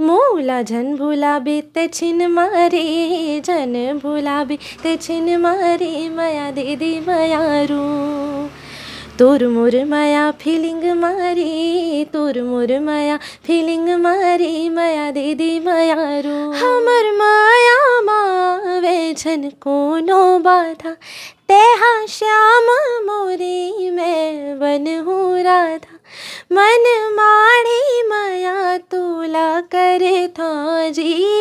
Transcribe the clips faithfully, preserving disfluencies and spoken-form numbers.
मोला झन भुलाबे ते छिन मारे, झन भुलाबे ते छिन मारे, मया दे दे मयारू। तोर मोर मया feeling मारे, तोर मोर मया feeling मारे, मया दे दे मयारू। हमर मया मा आवे झन कोनो बाधा, तेहा श्याम मोरे मैं बनहूँ राधा। मन माढ़े मया तोला करथौं जी।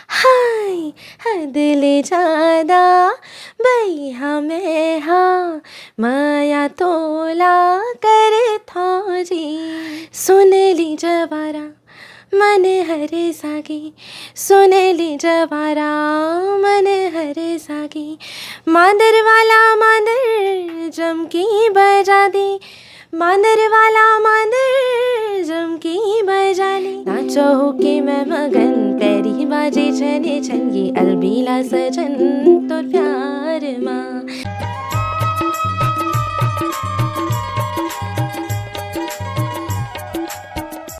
हाय, हद ले जादा बइहा मैं हा, मया तोला करथौं जी। सुन ले जवारा मन हरे सागे, सुन ले जवारा मन हरे सागे। मांदर वाला मांदर जम के बजा दे, मांदर वाला मांदर जम के बजा ले। नाचो होके मैं मगन, पैरी बाजे छने छन, ये अलबेला सजन तोर प्यार मा।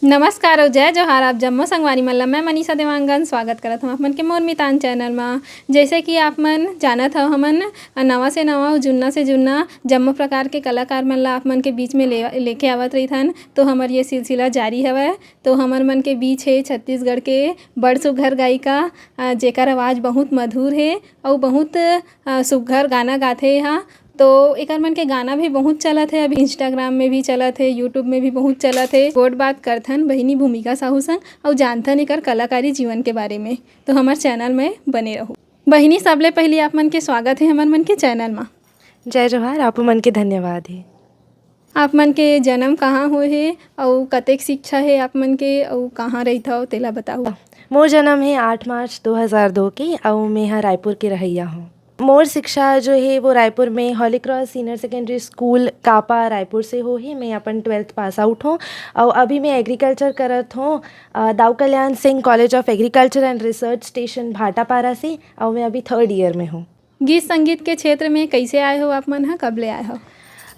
नमस्कार अउ जय जोहार, आप जम्मो संगवारी मन ला मैं मनीषा देवांगन स्वागत करत हूँ आप मन के मोर मितान चैनल मा। जैसे कि आप मन जानत हव, हमन नवा से नवा अउ जुन्ना से जुन्ना जम्मो प्रकार के कलाकार मन ला आप मन के बीच में ले, लेके आवत रहिथन। तो हमर ये सिलसिला जारी हवय। तो हमर मन के बीच हे छत्तीसगढ़ के बड़ सुघर गायिका, अ, जेकर आवाज़ बहुत मधुर हे अउ बहुत, अ, सुघर गाना गाथे एहा। तो एकर मन के गाना भी बहुत चलत हे, अभी Instagram में भी चलत हे, YouTube में भी बहुत चलत हे। गोठ बात करथन बहिनी भूमिका साहू संग अउ जानथन एकर कलाकारी जीवन के बारे में। तो हमर चैनल में बने रहू। बहिनी, सबले पहिली आप मन के स्वागत हे हमर मन के चैनल मा। जय जोहार, आप मन के धन्यवाद हे। आप मन के जन्म कहाँ होए हे अउ कतेक शिक्षा हे आप मन के अउ कहाँ रहिथव, तेला बताओ। मोर जन्म हे आठ मार्च दो हज़ार दो के अउ मेंहा रायपुर के रहइया हूँ। मोर शिक्षा जो हे वो रायपुर में Holy Cross Senior Secondary School कापा रायपुर से हो हे। मैं अपन ट्वेल्थ पास आउट हूँ अउ अभी मैं एग्रीकल्चर करत हूँ, अ, Dau Kalyan Singh College of Agriculture and Research Station Bhatapara से, अउ मैं अभी थर्ड ईयर में हूँ। गीत संगीत के क्षेत्र में कैसे आए हो आप मन ह, कब ले आए हो?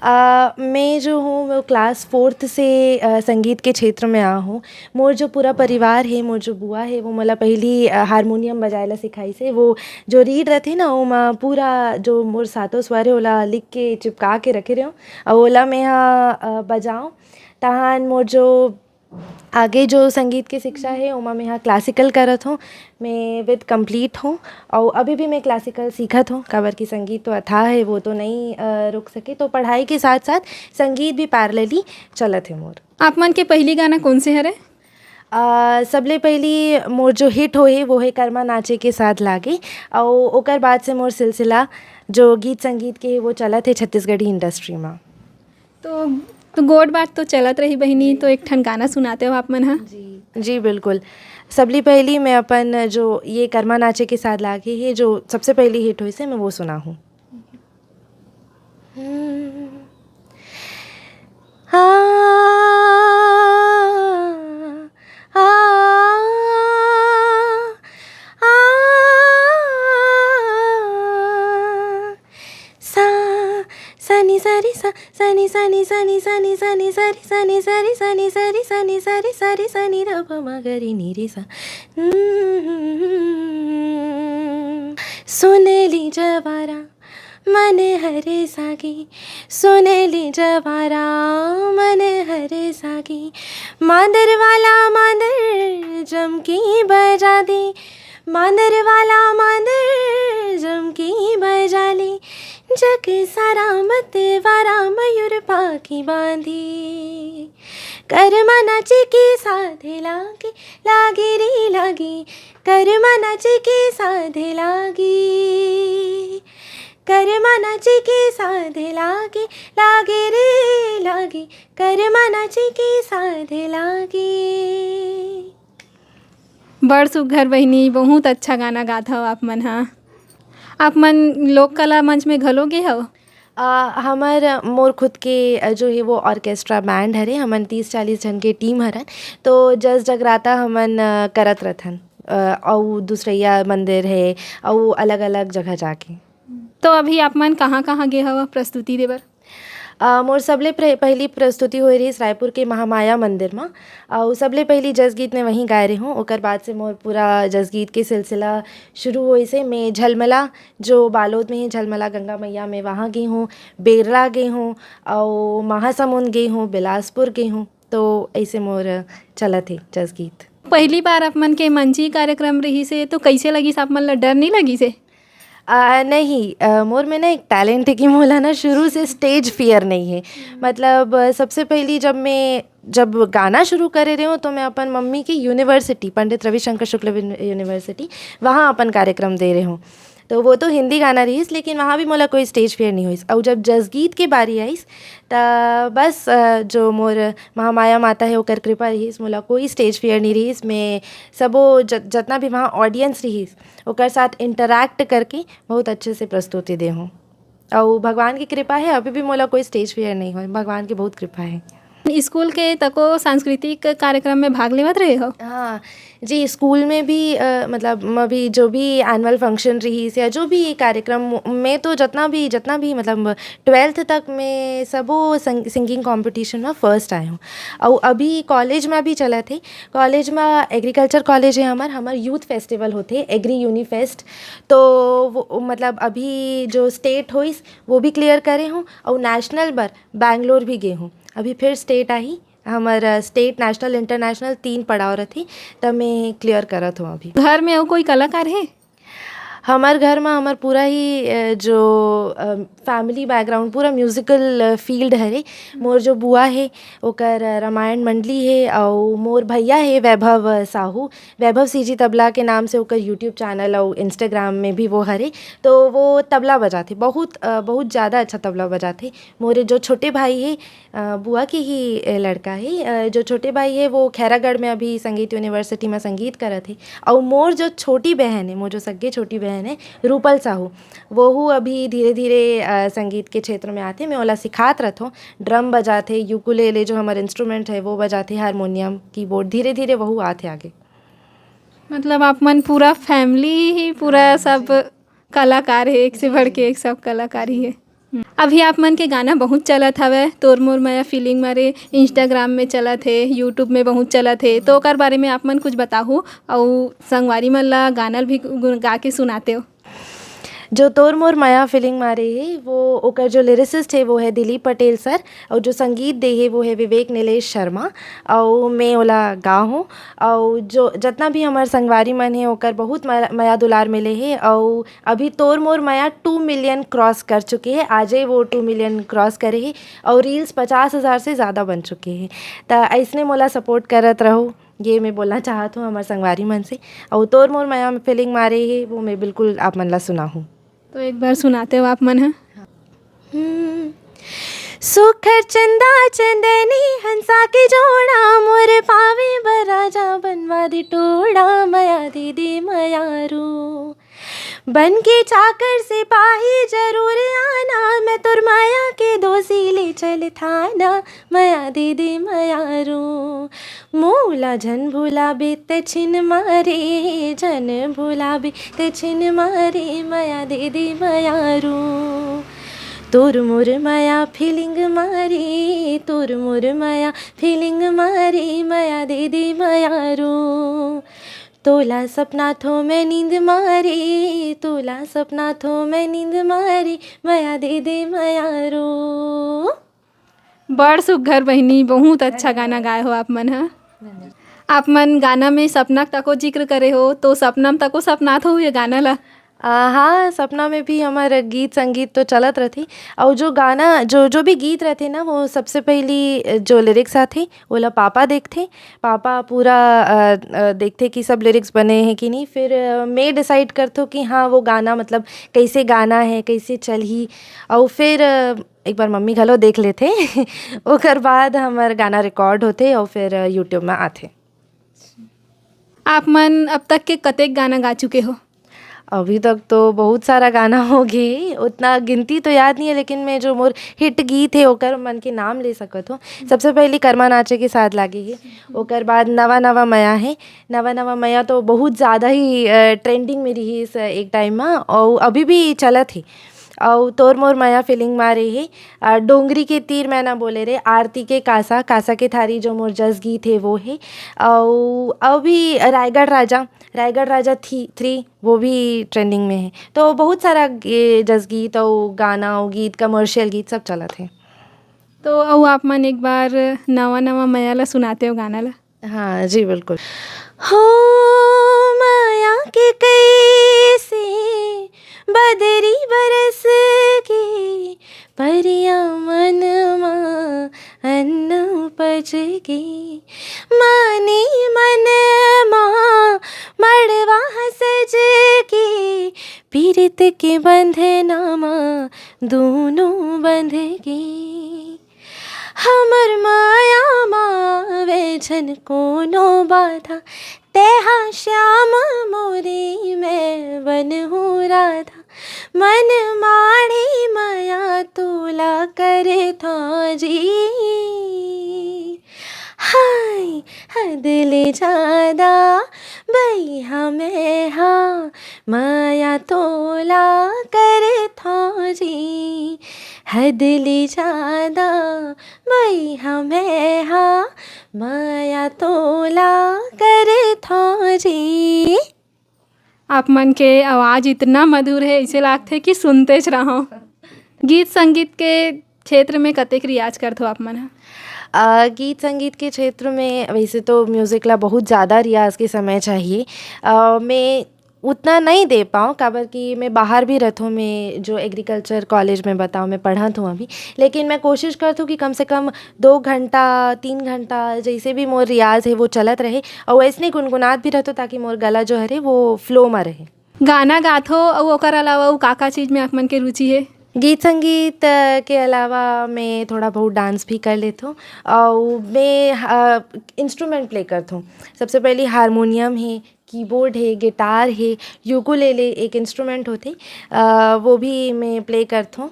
अ, मैं जो हूँ वो क्लास फोर्थ से, अ, संगीत के क्षेत्र में आ हूँ। मोर जो पूरा परिवार हे, मोर जो बुआ हे, वो मोला पहिली, अ, हारमोनियम बजाए ला सिखाइस हे। वो जो रीड रथे ना, ओमा पूरा जो मोर सातों स्वर हे, ओला लिख के चिपका के रखे रहेंव, अउ ओला मैं ह, अ, बजाऊँ। तहान मोर जो आगे जो संगीत के शिक्षा हे, ओमा मैं ह क्लासिकल करत हूँ। मैं विद कंप्लीट हूँ, अउ अभी भी मैं क्लासिकल सीखत हूँ, काबर कि संगीत तो अथाह हे, वो तो नहीं, अ, रुक सके। तो पढ़ाई के साथ-साथ संगीत भी पैरेलली चलत हे मोर। आप मन के पहिली गाना कोन से हरे? अ, सबले पहिली मोर जो हिट होए हे, वो हे कर्मा नाचे के साथ लागे, अउ ओकर बाद से मोर सिलसिला जो गीत संगीत के हे, वो चलत हे छत्तीसगढ़ी इंडस्ट्री मा। तो, तो गोठ बात तो चलत रही बहिनी, तो एक ठन गाना सुनाते हो आप मन ह? जी, जी बिल्कुल। सबले पहिली मैं अपन जो ये कर्मा नाचे के साथ लागे हे, जो सबसे पहिली हिट होइस हे, मैं वो सुनाहूँ। आ, आ, आ, सा, सा नि सा रे सा, सा नि सा नि सा नि सा नि सा नि सा रे सा नि सा रे सा नि सा रे सा नि सा रे सा रे सा नि ध प म ग रे नि रे सा। हम्म, सुन ले जवारा मन हरे सागे, सुन ले जवारा मन हरे सागे। मांदर वाला मांदर जम के बजा दे, मांदर वाला मांदर जम के बजा ले। जग सारा मतवारा मयूर पाखी बांधे। कर्मा नाचे के साधे लागे, लागे रे लागे। कर्मा नाचे के साधे लागे। कर्मा नाचे के साधे लागे, लागे रे लागे। कर्मा नाचे के साधे लागे। बड़ सुघर बहिनी, बहुत अच्छा गाना गात हव आप मन ह। आप मन लोक कला मंच में घलो गे हव? अ, हमर, मोर खुद के, अ, जो हे वो ऑर्केस्ट्रा बैंड हरे, हमन तीस चालीस झन के टीम हरन, तो जस जगराता हमन, अ, करत रथन, अ, अउ दुसरइया मंदिर हे, अउ अलग-अलग जगह जाके। तो अभी आप मन कहाँ-कहाँ गे हव प्रस्तुति देबर? अ, मोर सबले प्र-, पहिली प्रस्तुति होए रहिस रायपुर के महामाया मंदिर म। अउ सबले पहिली जसगीत में वहीं गाए रेहों। ओकर बाद से मोर पूरा जसगीत के सिलसिला शुरू होइस हे। मैं झलमला, जो बालोद में हे, झलमला गंगा मैया, मैं वहाँ गे हों, बेरला गे हों, अउ महासमुंद गे हों, बिलासपुर गे हों। तो ऐसे मोर चलत हे जसगीत। पहली बार आप मन के मंची कार्यक्रम रहिस हे, तो कैसे लगिस? आप मन ला डर नहीं लगिस हे? आ, नहीं, अ, मोर में ना एक टैलेंट है कि मोला ना शुरू से स्टेज फियर नहीं है। मतलब, अ, सबसे पहली जब मैं, जब गाना शुरू करे रहे हूँ, तो मैं अपन मम्मी की university, Pandit Ravishankar Shukla win-, university, वहाँ अपन कार्यक्रम दे रहे हूँ। तो वो तो हिंदी गाना रहीस, लेकिन वहाँ भी मोला कोई स्टेज फियर नहीं होइस। और जब जसगीत के बारी आइस, त बस, अ, जो मोर महामाया माता है, ओकर कृपा रहीस, मोला कोई स्टेज फियर नहीं रहीस। मैं सबो ज-, जतना भी वहाँ ऑडियंस रहीस, ओकर साथ इंटरैक्ट करके बहुत अच्छे से प्रस्तुति दे हूँ। अउ भगवान की कृपा है, अभी भी मोला कोई स्टेज फियर नहीं होए, भगवान की बहुत कृपा है। स्कूल के तको सांस्कृतिक कार्यक्रम में भाग लेवत रहे हो? हाँ, जी, स्कूल में भी, अ, मतलब, अभी जो भी एनुअल फंक्शन रहीस या जो भी कार्यक्रम में, तो जतना भी, जतना भी, मतलब, ट्वेल्थ तक में सबो संग-, सिंगिंग कॉम्पिटिशन में फर्स्ट आए हूँ। अउ अभी कॉलेज में भी चलत हे, कॉलेज में एग्रीकल्चर कॉलेज है हमर, हमर यूथ फेस्टिवल होथे, एग्री यूनी फेस्ट। तो वो, मतलब, अभी जो स्टेट होइस, वो भी क्लियर करे हूँ, अउ नेशनल बर बैंगलोर भी गे हूँ। अभी फिर स्टेट आही, हमर, अ, स्टेट, नेशनल, इंटरनेशनल तीन पड़ाव रथे, त मैं क्लियर करत हूँ अभी। घर में अउ कोई कलाकार है? हमर घर में हमर पूरा ही, अ, जो, अ, फैमिली बैकग्राउंड पूरा म्यूजिकल, अ, फील्ड हरे। मोर जो बुआ है, ओकर, अ, रामायण मंडली है, अउ मोर भैया है वैभव, अ, साहू, वैभव सीजी तबला के नाम से ओकर YouTube चैनल अउ Instagram में भी वो हरे। तो वो तबला बजाथे, बहुत, अ, बहुत ज़्यादा अच्छा तबला बजाथे। मोरे जो छोटे भाई है, अ, बुआ के ही, अ, लड़का है, अ, जो छोटे भाई है, वो खैरागढ़ में अभी संगीत यूनिवर्सिटी में संगीत करत है। अउ मोर जो छोटी बहन है, मोर जो सग्गे छोटी बहन है, रूपल साहू, वहू अभी धीरे-धीरे, अ, संगीत के क्षेत्र में आथे। मैं ओला सिखात रथों, ड्रम बजाथे, यूकुलेले जो हमर इंस्ट्रूमेंट है, वो बजाथे, हारमोनियम, कीबोर्ड, धीरे-धीरे वहू आथे आगे। मतलब, आप मन पूरा फैमिली ही पूरा हाँ, सब जी। कलाकार है, एक से जी, बढ़ के जी। एक सब कलाकारी है। हम्म। अभी आप मन के गाना बहुत चलत हवय, तोर मोर मया फीलिंग मारे, Instagram में चलत हे, YouTube में बहुत चलत हे, तो ओकर बारे में आप मन कुछ बताहू, अउ संगवारी मन ला गाना भी गु-, गा के सुनाते हो। जो तोर मोर मया फीलिंग मारे हे, वो ओकर जो लिरिसिस्ट हे, वो है दिलीप पटेल सर, अउ जो संगीत दे हे, वो है विवेक नीलेश शर्मा, अउ मैं ओला गा हूँ। अउ जो जतना भी हमर संगवारी मन हे, ओकर बहुत म-, मया दुलार मिले हे, अउ अभी तोर मोर मया टू मिलियन क्रॉस कर चुके हे, आजे वो टू मिलियन क्रॉस करे हे, अउ रील्स पचास हज़ार से ज़्यादा बन चुके हे। त अइसने मोला सपोर्ट करत रहू, ये मैं बोलना चाहत हूँ हमर संगवारी मन से। अउ तोर मोर मया में फीलिंग मारे हे, वो मैं बिल्कुल आप मन ला सुनाहूँ। तो एक बार सुनाते हो आप मन ह। हम्म। सुखर चंदा चंदनी हंसा के जोड़ा, मोर पावे बर राजा बनवा दे टोड़ा, मया दे दे मयारू। बन के चाकर सिपाही जरूर आना, मैं तोर मया के दोषी ले चल थाना, मया दे दे मयारू। मोला झन भुलाबे ते छिन मारे, झन भुलाबे ते छिन मारे, मया दे दे मयारू। तोर मोर मया फीलिंग मारे, तोर मोर मया फीलिंग मारे, मया दे दे मयारू। तोला सपना थो मैं नींद मारे, तोला सपना थो मैं नींद मारे, मया दे दे मयारू। बड़ सुग्घर बहिनी, बहुत अच्छा गाना गाए हो आप मन ह। धन्यवाद। आप मन गाना में सपना तको जिक्र करे हो, तो सपना में तको सपनात हो ये गाना ला? अ, हाँ, सपना में भी हमर गीत संगीत तो चलत रथे। अउ जो गाना, जो, जो भी गीत रथे ना, वो सबसे पहली जो लिरिक्स आथे, ओला पापा देखथे। पापा पूरा, अ, अ, देखथे कि सब लिरिक्स बने हैं कि नहीं। फिर, अ, मैं डिसाइड करथो कि हाँ, वो गाना, मतलब, कैसे गाना है, कैसे चलही। अउ फिर, अ, एक बार मम्मी घलो देख लेथे। ओकर बाद हमर गाना रिकॉर्ड होथे अउ फिर YouTube में आथे। आप मन अब तक के कतेक गाना गा चुके हो? अभी तक तो बहुत सारा गाना हो गे, उतना गिनती तो याद नहीं है, लेकिन मैं जो मोर हिट गीत है, ओकर मन के नाम ले सकत हूँ। सबसे पहली कर्मा नाचे के साथ लागे है, ओकर बाद नवा नवा मया है। नवा नवा मया तो बहुत ज़्यादा ही, अ, ट्रेंडिंग में रही इस एक टाइम में, और अभी भी चलत है। अउ तोर मोर मया फिलिंग मा रहे, अ, डोंगरी के तीर मैं ना बोले रे, आरती के कासा, कासा के थारी जो मोर जस गीत हे वो हे, अउ अउ भी रायगढ़ राजा, रायगढ़ राजा थी, थ्री वो भी ट्रेंडिंग में हे। तो बहुत सारा ये जस गीत अउ गाना अउ गीत, कमर्शियल गीत सब चलत हे। तो अउ आप मन एक बार नवा-नवा मया ला सुनाते हो गाना ला। हाँ, जी, बिल्कुल। हो मया के कैसे बदरी बरस के, परिया मन मा अन्न उपज के, माने मन मा मड़वा सज के, पीरित के बंधना मा दूनों बंध के। हमर माया मा आवे झन कोनो बाधा, तेहा श्याम मोरे मैं बनहूँ राधा। मन माढ़े मया तोला करथौं जी। हाय, हद ले जादा बइहा मैं हा, मया तोला करथौं जी। हद ले जादा बइहा मैं हा, मया तोला करथौं जी। आप मन के आवाज इतना मधुर हे, ऐसे लागथे कि सुनतेच रहौं। गीत संगीत के क्षेत्र में कतेक रियाज करथो आप मन ह? अ, गीत संगीत के क्षेत्र में वैसे तो म्यूज़िक ला बहुत ज़्यादा रियाज के समय चाहिए। अ, मैं उतना नहीं दे पाऊँ, काबर कि मैं बाहर भी रहथौं, मैं जो एग्रीकल्चर कॉलेज में बताऊँ, मैं पढ़त हूँ अभी, लेकिन मैं कोशिश करत हूँ कि कम से कम दो घंटा, तीन घंटा, जैसे भी मोर रियाज है, वो चलत रहे, और वैसने गुनगुनात भी रहथौं, ताकि मोर गला जो हरे, वो फ्लो में रहे। गाना गाथो, अउ ओकर अलावा अउ का-का चीज में आप मन के रुचि हे? गीत संगीत, अ, के अलावा मैं थोड़ा बहुत डांस भी कर लेथौं, अउ मैं, अ, इंस्ट्रूमेंट प्ले करथौं। सबसे पहले हारमोनियम है, कीबोर्ड हे, गिटार हे, यूकुलेले एक इंस्ट्रूमेंट होथे, अ, वो भी मैं प्ले करथौं।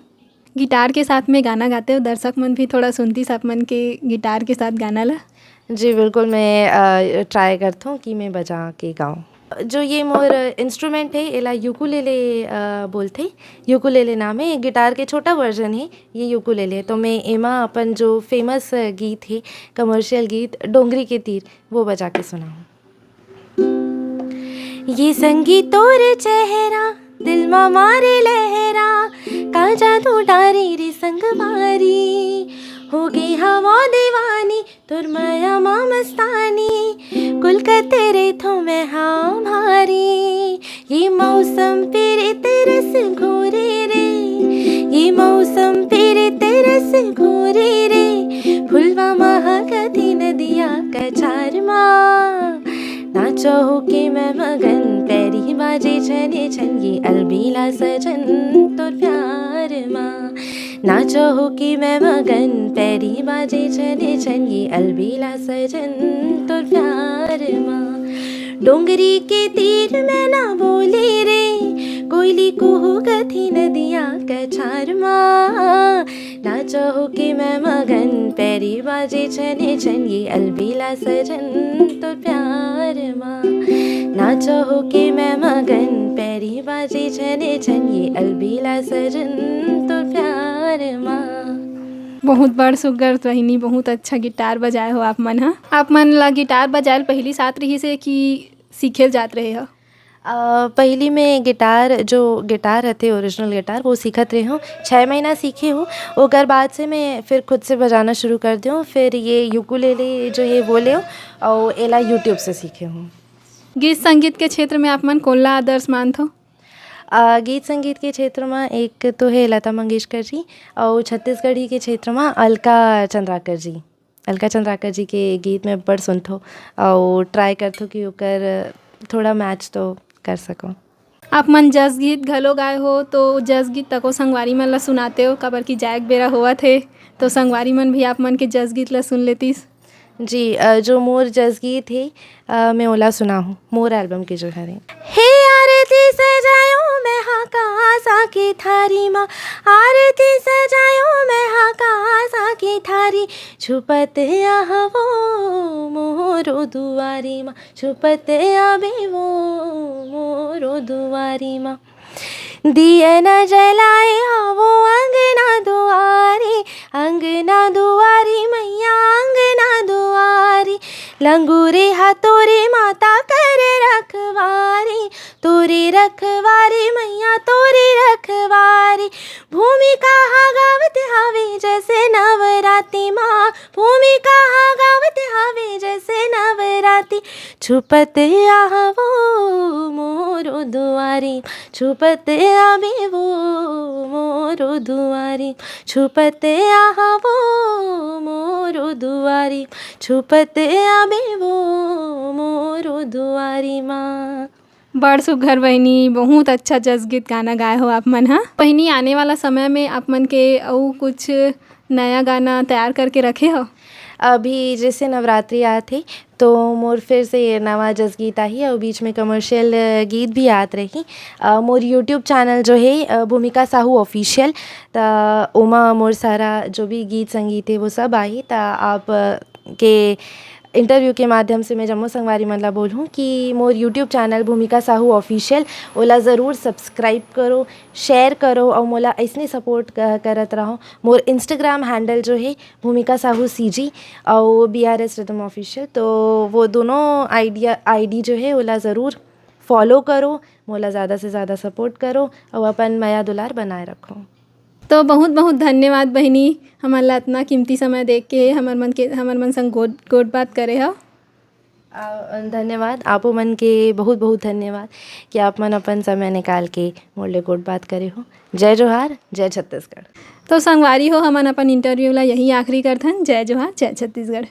गिटार के साथ में गाना गाते हो, दर्शक मन भी थोड़ा सुनतीस आप मन के गिटार के साथ गाना ला। जी, बिल्कुल, मैं, अ, ट्राई करथौं कि मैं बजा के गाऊँ। जो ये मोर इंस्ट्रूमेंट हे, एला यूकुलेले, अ, बोलथे, यूकुलेले नाम हे, गिटार के छोटा वर्जन हे, ये यूकुलेले। तो मैं एमा अपन जो फेमस गीत हे, कमर्शियल गीत, डोंगरी के तीर, वो बजा के सुनाऊँ। ये संगी तोर चेहरा, दिल मा मारे लहरा, का जादू डारे रे संगवारी। हो गे हवौं दीवानी, तोर मया मा मस्तानी, कुल कते रहिथौं मैं हा भारी। ये मौसम पीरित रस घोरे रे, ये मौसम पीरित रस घोरे रे, फुलवा महकथे नदिया कछार मा। नाचहूँ कि मैं मगन, पैरी बाजे छने छन, ये अलबेला सजन तोर प्यार मा। नाचहूँ कि मैं मगन, पैरी बाजे छने छन, ये अलबेला सजन तोर प्यार मा। डोंगरी के तीर मैं ना बोले रे, कोयली कुहकथे नदिया कछार मा। नाचहूँ कि मैं मगन, पैरी बाजे छने छन, ये अलबेला सजन तोर प्यार मा। नाचहूँ कि मैं मगन, पैरी बाजे छने छन, ये अलबेला सजन तोर प्यार मा। बहुत बड़ सुग्घर बहिनी, बहुत अच्छा गिटार बजाए हो आप मन ह। आप मन ला गिटार बजाए ल पहिली साथ रहिस हे कि सीखे ल जात रहे हो? अ, पहिली में गिटार, जो गिटार रहथे, ओरिजिनल गिटार, वो सीखत रहे हूँ। छः महीना सीखे हूँ, ओकर बाद से मैं फिर खुद से बजाना शुरू कर दे हूँ। फिर ये यूकुलेले जो है, वो ले हूँ और एला YouTube से सीखे हूँ। गीत संगीत के क्षेत्र में आप मन कोन ला आदर्श मानथो? अ, गीत संगीत के क्षेत्र में एक तो है लता मंगेशकर जी और छत्तीसगढ़ी के क्षेत्र में अलका चंद्राकर जी। अलका चंद्राकर जी के गीत मैं बड़ सुनथो अउ ट्राई करथो कि ओकर थोड़ा मैच तो कर सकूँ। आप मन जस गीत घलो गाए हो, तो जस गीत तको संगवारी मन ला सुनाते हो, काबर कि जाए के बेरा होवत हे, तो संगवारी मन भी आप मन के जस गीत ला सुन लेतिस। जी, अ, जो मोर जस गीत हे, अ, मैं ओला सुनाहूँ, मोर एल्बम के जो हरे। हे आरती सजायो मैं हा कांसा के थारी मा, आरती सजायो मैं हा कांसा के थारी, छुपत आहवो मोरो दुआरी मा, छुपत आबे वो मोरो दुआरी मा। दिया न जलाए आवो अंगना दुआरी, अंगना दुआरी मैया अंगना दुआरी। लंगूरे हा तोरे माता करे रखवारी, तोरे रखवारी मैया तोरे रखवारी। भूमिका हा गावत हावे जैसे नवराती माँ, भूमिका हा गावत हावे जैसे नवराती। छुपत आवो मोरो दुआरी, छुपत आबे वो मोरो दुआरी, छुपत आवो मोरो दुआरी, छुपत आबे वो मोरो दुआरी माँ। बड़ सुघर बहिनी, बहुत अच्छा जसगीत गाना गाए हो आप मन ह। बहिनी, आने वाला समय में आप मन के अउ कुछ नया गाना तैयार करके रखे हो? अभी जैसे नवरात्रि आत हे, तो मोर फिर से ये नवा जसगीत आही अउ बीच में कमर्शियल गीत भी आत रही। अ, मोर YouTube चैनल जो हे, अ, भूमिका साहू ऑफिशियल, त ओमा मोर सारा जो भी गीत संगीत हे, वो सब आही। त आप, अ, के इंटरव्यू के माध्यम से मैं जम्मो संगवारी मन ला बोलहूँ कि मोर YouTube चैनल भूमिका साहू ऑफिशियल, ओला ज़रूर सब्सक्राइब करो, शेयर करो अउ मोला अइसने सपोर्ट क-, करत रहो। मोर Instagram हैंडल जो हे भूमिका साहू CG अउ BRS रिदम ऑफिशियल, तो वो दोनों आइडिया, आईडी जो हे, ओला ज़रूर फॉलो करो, मोला ज़्यादा से ज़्यादा सपोर्ट करो अउ अपन मया दुलार बनाए रखो। तो बहुत बहुत धन्यवाद बहिनी, हमन ला इतना कीमती समय दे के हमर मन के, हमर मन संग गोठ, गोठ बात करे हव। आ, धन्यवाद, आपो मन के बहुत बहुत धन्यवाद कि आप मन अपन समय निकाल के मोर ले गोठ बात करे हो। जय जोहार, जय छत्तीसगढ़। तो संगवारी हो, हमन अपन इंटरव्यू ला यही आखिरी करथन। जय जोहार, जय छत्तीसगढ़।